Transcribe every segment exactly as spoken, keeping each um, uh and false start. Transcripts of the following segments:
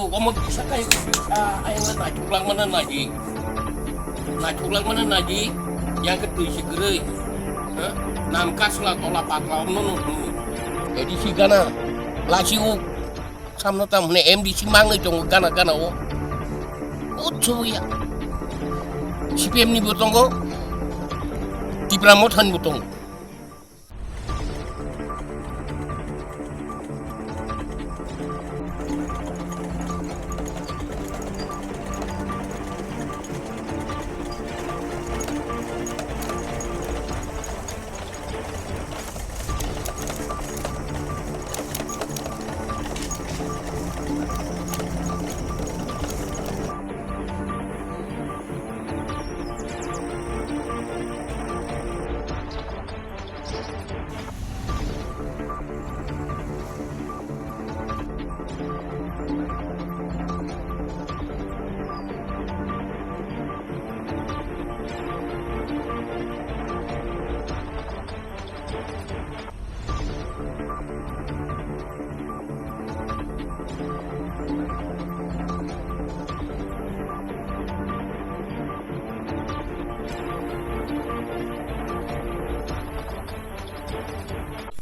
Omo bisa kai bisa ayang le naithok langmana naidi. Naithok langmana naidi. Yang ke twi si kwrwi. Ha? Nam kasla tola pakla omno no hnu. A D C gana. Lasi o. Samno tam hne M D C mangnai tongo gana gana o. Utsu ya. C P M ni bo tongo. Tipra Motha ni bo tongo.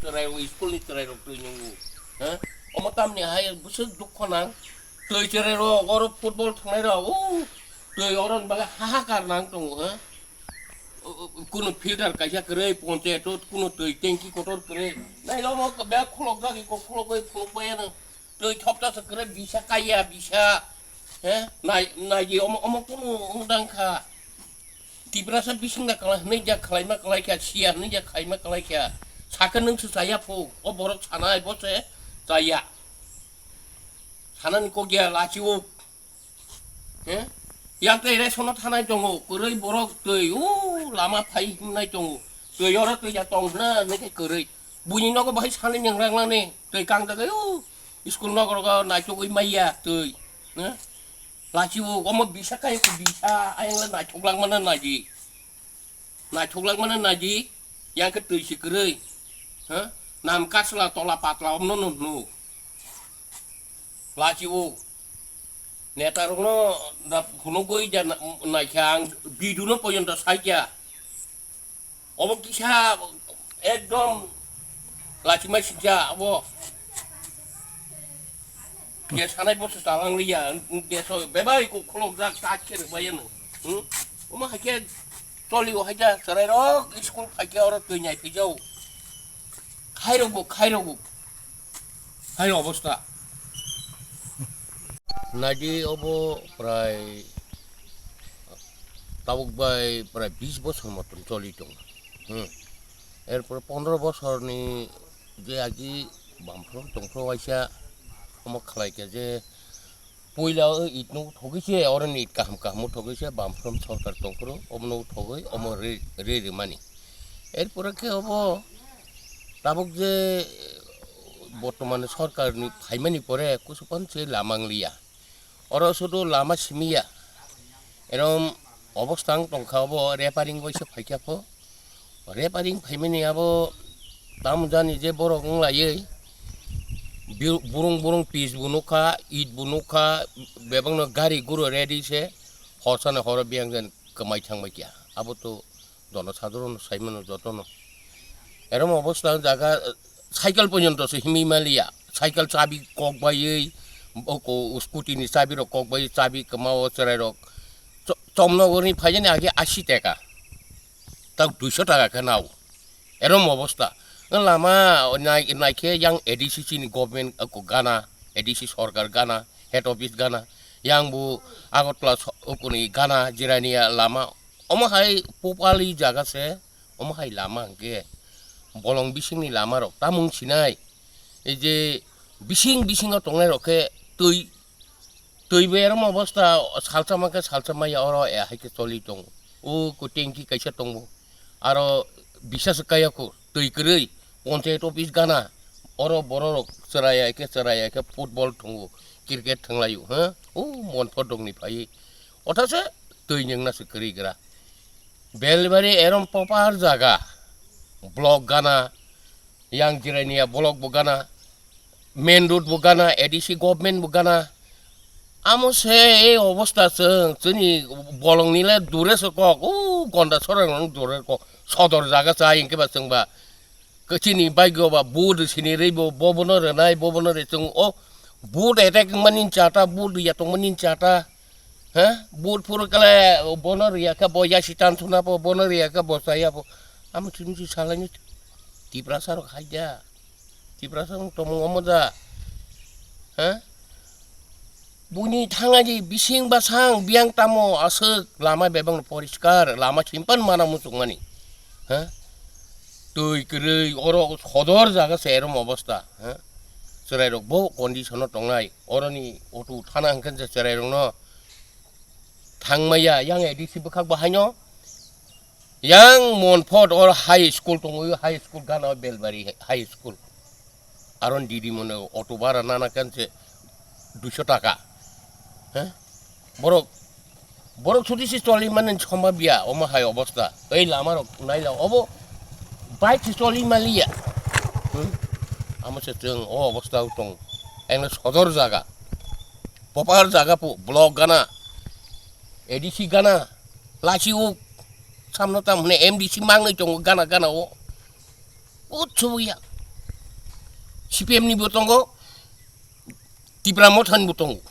Chwrai rok, school ni chwrai rok twi nungo. Ha? Omo tamni hai bwswk dukho nang. Twi chwrai rok, oro football thwngnai rok, o twi oro ni bagwi hahakar nang tongo, ha? O, o, kuno filter kaisa kwrwi, ponchayat o kuno twi tanki kotor kwrwi. Nai omo bag khulok jagwi, kok khulok bai, khulok bai ano. Twi thopta se kwrwi bisa kaya, bisa. He? Nai, nai di omo, omo kuno wng dang kha. Tiprasa bising na kala hwnwi ja khlaima khlai kha, siya hwnwi ja khlaima khlai kha. Sakhe nwng se chaya phu, o borok sanai bo se chaya. Sanani kok ya lachi o. He? Yang tei ration no thanai tongo, kwrwi borok twi, o lama phai himnai tongo. Twi oro twi ya tong hwnwi khe kwrwi. Buini nogo bahai sanai neng rang lani, twi kang jagai o. School nok rogo naichogwi maiya twi. He? Lachi o, omo bisa kai ko bisa, ayang le naithok langmana naidi. Naithok langmana naidi, yang khe twi si kwrwi. Ha? Nam kasla tola patla omno no hnu. Lachi o. Neta rokno da phunugwi ja na-, naikha ang video no poyonto saikha. Obo kisa ekdom lachimai singsa obo. Khe sanai boso chalang liya, deso bebai ko khulok jak tak khe rwbai ano. Hmm? Omo haikhe choli o haikhe chwrai rok school phaikhe oro twi nai phijao. Khairok bo, khairok bo. Hai obostha. Naidi obo prai tabuk bai prai bis bosor moton choli tongo. Hmm. Erpore pondro bosorni je agi bamphrom tongphro waisa omo khlai khe je puila o it no thogwi se, oro ni it kaham kaham o thogwi se, bamphrom sorkar tongphuru omo no thogwi omo re, re rimani. Erpore khe obo tabuk je bortoman sorkar ni phaimani pore kusupan se lama wngliya. Oro sudu lama simiya. Erom obostha wng tongkha obo repairing bai se phaikha pho. Repairing phaimani abo tamo jani je borok wng laiwi bi-, burung burung pis bo nukha, it bo nukha, bebakno gari guro ready se, horsano horo biyang jan kwmai thangbai kya. Abo to jono sadharon saimano jotono. Erom obostha jaga, cycle porjonto se himwi maliya. Cycle chabi kok baiwi, o ko-, scooty ni chabi rok kok bai, chabi kwma o chwrai rok. Cho-, Chomnogor ni phaijani age asi taka. Tao duiso taka khe nao. Erom obostha. Lama nai, naikhe yang A D C chini government, o ko gana, A D C sorkar gana, head office gana. Yang bo Agartala so-, o koni gana, Jirania lama. Omo hai popali jaga se, omo hai lama hwnkhe bolong bisingni lama rok tamung sinai. Ei je bising bisingo tongnai rok khe twi, twi bai erom obostha salsa mankhe salsa maya oro, eh, hai khe choli tongo. O ko tanki kaisa tongo. Aro bisas kaya ko twi kwrwi ponchayat office gana. Oro borok rok chwraya khe chwraya khe football thwngo, cricket thwnglaio, ha? O Monthodongni phaiwi. Othase twi nwngna se kwrwi gra. Belbari erom popar jaga. Block gana, yang Jirania block bo gana, main road bo gana, A D C government bo gana. Amo se ei obosta chwng, chini bolong nile dure se kok, o gonda sorang nang dure kok, sodor jaga cha hingke ba chwng ba. Chini bike o ba vote sini rwi bo, bo bono rwnai, bo bono rwi chwng o vote attack wngmani chata, vote ya tongmani chata. Ha? Vote phuru kale bono rwi ya khe bo ya si tan thuna bo, bono rwi ya khe bo cha ya bo. Amo chini si salai ni Tiprasa rok hai da. Tiprasa rok tomung omo da. Ha? Buini thangnaidi bising basang biyang tamo aswk lama bebak no poriskar, lama simpan mana muchungmani. Ha? Twi kwrwi oro sodor jaga se erom obosta. Ha? Chwrairok bo condition o tongnai. Oroni auto thana hwnkhe je chwrairokno thangmaya yang A D C bwkhak bo haino. Yang Monfort or high school tongo, high school gana Belbari high school. Aron didi mone auto bara nana kan se duiso taka. He? Borok, borok suti si choli mane somba biya, omo hai obosta. Ei lama rok naila obo bike si choli maliya. Hmm? Amo se chwng o obosta tong. Engno sodor jaga. Popar jaga pu block gana. A D C gana. Lachi uk. Samno tam hwnwi M D C mangnwi tongo gana gana o. Utsuya. C P M ni bo tongo. Tipra Motha ni bo tongo.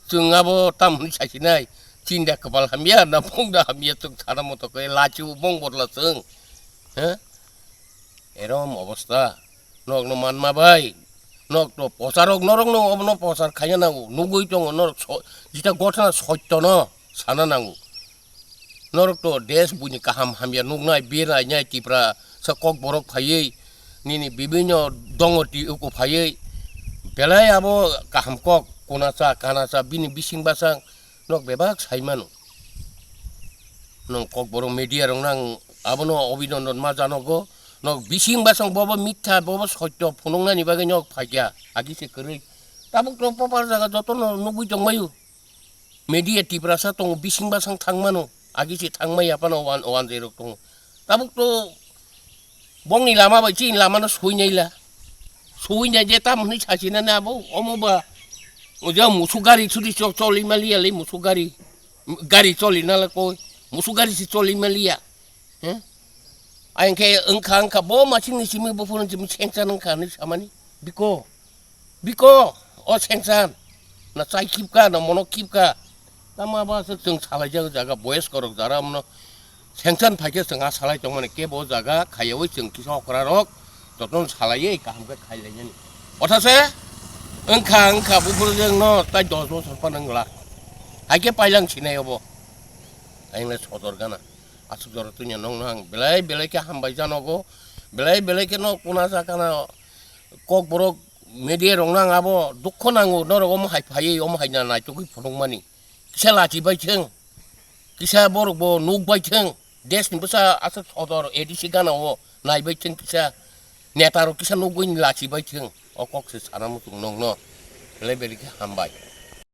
Chwng abo tam hwnwi sasinai. Chinda kwpal hamya na phungda hamya chwng sana moto khe lachi uk bong borla chwng. He? Erom obosta. Nokno manma bai. Nok to posarok norokno obono posar khaina nango. Nugui tongo norok so-, jita gotna sottono sana nango. Norok to desh buini kaham hamya nuknai, bernai nyai Tipra sa kok borok phaiwi, nini bibinyo dongo ti uku phaiwi, belai abo kaham kok, kuna sa, kana sa, bini bising basang nok bebak sai mano. Nong kok borok media rok nang abono obinondon ma janogo, nok bising basang bobo mitha, bobo sotyo phunuknani bagwi nok phaikya, agi se kwrwi. Tabuk to popar jaga jotono nugui tongmaio. Media Tiprasa tongo, bising basang thangmano, agi se thangmaya phano wan-, wanjwi rok tongo. Tabuk to bongni lama bai chini lamano suinai la. Suinai je tam hwnwi sasinani abo, omo ba, oja musuk gari sudi cho-, choli maliya le musuk gari, gari choli nala koi, musuk gari si choli maliya. He? Ayang khe wngkha, wngkha, bo masingni simi buphuruni simi sengchan wngkha hinwi samani. Biko, biko, o sengchan. Na chai khibka, na mono khibka. Tama ba se chwng salaijak jaga boyes korok jara mono sengchan phaikhe chwng a salai tongmani kebo jaga khayawi chwng kisa okra rok jotono salaiwi kaham khe khailainani. Othase wngkha, wngkha buphuru jeng no tai dos bosor phano wngla. Haikhe pailang sinai obo. Ayang le sodor gana. Aswk jora twinya nokno ang belai belai khe hambai janogo, belai belai khe no kuna sakana kok borok media rok nang abo dukho nango, norok omo hai phaiwi omo hai na naitugwi phunukmani. Kisa lachi bai thwng, kisa borok bo nuk bai thwng, desh ni bwsa aswk sodor A D C gana o nai bai thwng kisa. Neta rok kisa nugwi lachi bai thwng, o kok se sana muchung nokno. Belai belai khe hambai.